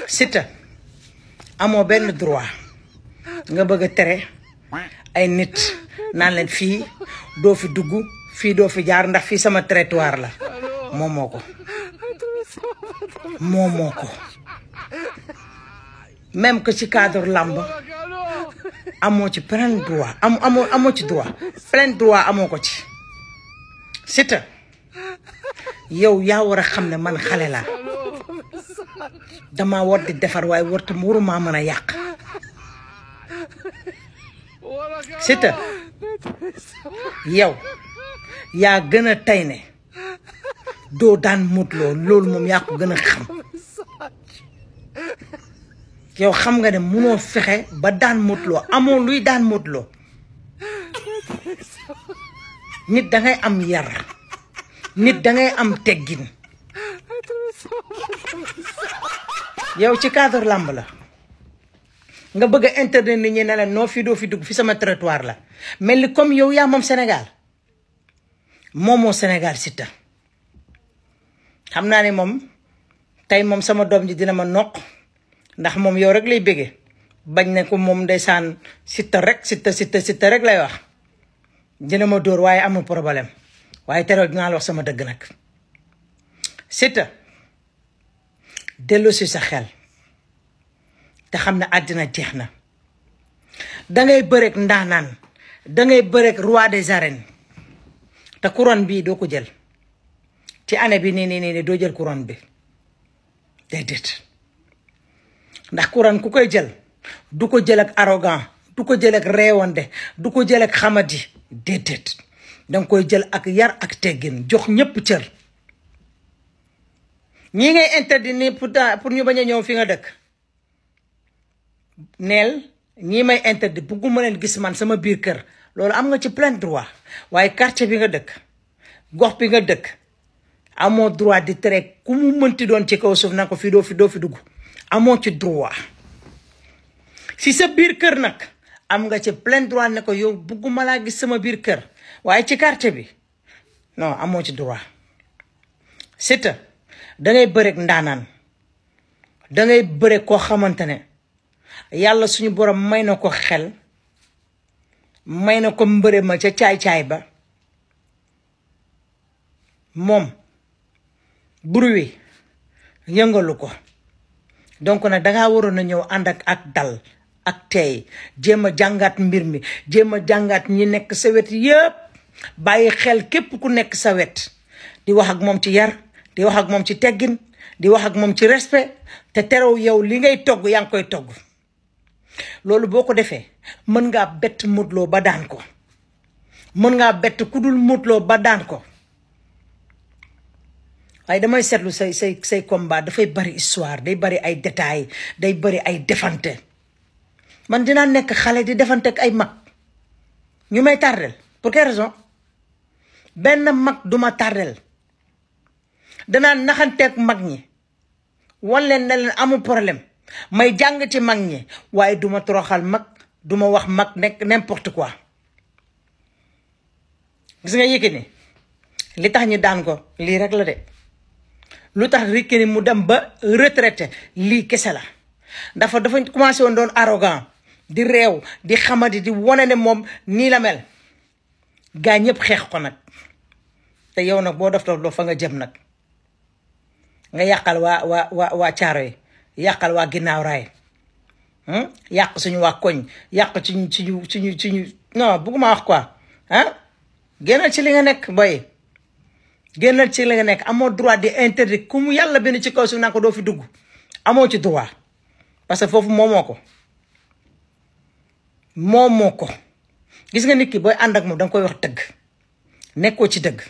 Siteu amoo benn droit nga bëgg a tere ay nit naan leen fii doo fi dugg fii doo fi jaar ndax fii sama territoire la moomoo ko moomoo ko même que ci cadre làmb amoo ci plein droit amoo ci droit plein droit amoo ko ci Siteu yow yaa war a xam ne man xale laa dama war di defar waaye waruma mën a yàq Siteu yow yaa gën a tey ne doo daan Modou Lo loolu moom yaa ko gën a xam yow xam nga ne munoo fexe ba daan Modou Lo amoo luy daan Modou Lo nit dangay am yar nit dangay am teggin yow ci cadre làmb la nga bëgg a interdire nit ñi ne leen noo fii doo fi dugg fi sama territoire la mel ni comme yow yaa moom Sénégal moomoo Sénégal Siteu xam naa ne moom tey moom sama doom ji dina ma noq ndax moom yow rek lay bëggee bañ ne ko moom ndeysaan Siteu rek Siteu rek lay wax dina ma dóor waaye amul problème waaye teral dinaa la wax sama dëgg nag Siteu dellu si sa xel te xam ne àddina jeex na dangay bëreek ndaanaan dangay bëreek roi des arènes te couronne bii doo ko jël ci année bi nii doo jël couronne bi déedéet ndax couronne ku koy jël du ko jël ak arrogant du ko jël ak reewande du ko jël ak xamadi déedéet danga koy jël ak yar ak teggin jox ñépp cër ñii ngay interdit nii pour ñu bañ a ñëw fi nga dëkk neel ñii may interdit bugguma leen gis man sama biir kër loolu am nga ci plein droit waaye quartier bi nga dëkk gox bi nga dëkk amoo droit di tere ku mu mënti doon ci kaw suuf na ko fii doo fi dugg amoo ci droit si sa biir kër nag am nga ci plein droit ne ko yow bugguma laa gis sama biir kër waaye ci quartier bi non amoo ci droit Siteu dangay bëreek ndaanaan dangay bëreek koo xamante ne yàlla suñu borom may na ko xel may na ko mbëre ma ca caay-caay ba moom bruit yëngalu ko donc nag dangaa waroon a ñëw ànd ak dal ak tey jéem a jàngaat mbir mi jéem a jàngaat ñi nekk sa wet yëpp bàyyi xel képp ku nekk sa wet di wax ak moom ci yar di wax ak moom ci teggin di wax ak moom ci respect te terew yow li ngay togg yaa ngi koy togg loolu boo ko defee mën ngaa bett Modou Lo ba daan ko mën ngaa bett ku dul Modou Lo ba daan ko waaye damay seetlu say combat dafay bari histoire day bari ay détails day bari ay defante man dinaa nekk xale di defante ak ay mag ñu may tardel pour quelle raison benn mag duma tardel danaa naxanteeg mag ñi wan leen ne leen amul problème may jàng ci mag ñi waaye duma toroxal mag duma wax mag nekk n'importe quoi gis nga Yékini li tax ñu daan ko lii rek la de lu tax Yékini mu dem ba retraité lii kese la dafa commencé woon doon arrogant di réew di xamadi di wane ne moom nii la mel gaa ñëpp xeex ko nag te yow nag boo def loo fa nga jëm nag nga yàqal waa caaro yi yàqal waa ginnaaw raay yàq suñu waa koñ yàq suñu non bëgguma wax quoi génnal ci li nga nekk boy génnal ci li nga nekk amoo droit di interdit ku mu yàlla benn ci kaw suuf naa ko doo fi dugg amoo ci droit parce que foofu moomoo ko gis nga nit ki booy ànd ak moom danga koy wax dëgg nekkoo ci dëgg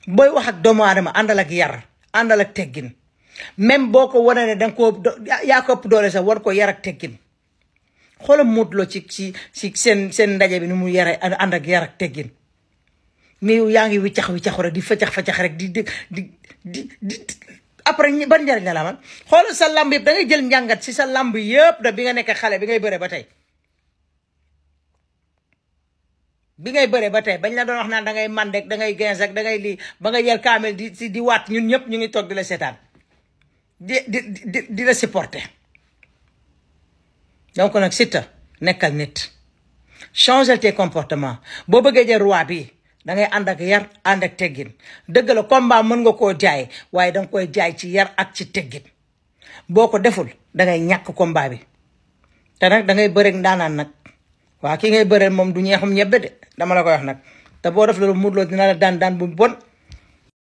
booy wax ak doomu aadama àndal ak yar àndal ak teggin même boo ko wane ne danga ko yaa ko ëpp doole sax war ko yar ak teggin xoolal Modou Lo ci seen ndaje bi ni mu yare ànd ak yar ak teggin mais yow yaa ngi wiccaxu rek di facax rek di après ban njariñ la man xoolal sa lamb yëpp da ngay jël njàngat si sa lamb yëpp da bi nga nekk xale bi ngay bëree ba tey bañ la doon wax naan da ngay mandek da ngay gens ak da ngay lii ba nga jël kaamel di waat ñun ñëpp ñu ngi toog di la seetaan di la supporter. Donc nag Siteu nekkal nit changer tes comportements boo bëggee jël roi bi da ngay ànd ak yar ànd ak teggin dëgg la combat mën nga koo jaay waaye danga koy jaay ci yar ak ci teggin boo ko deful dangay ñàkk combat bi te nag dangay bëreeg ndaanaan nag waa ki ngay bëreel moom du ñeexum ñebbe de dama la koy wax nag te boo def loolu Modou Lo dina la daan bu bon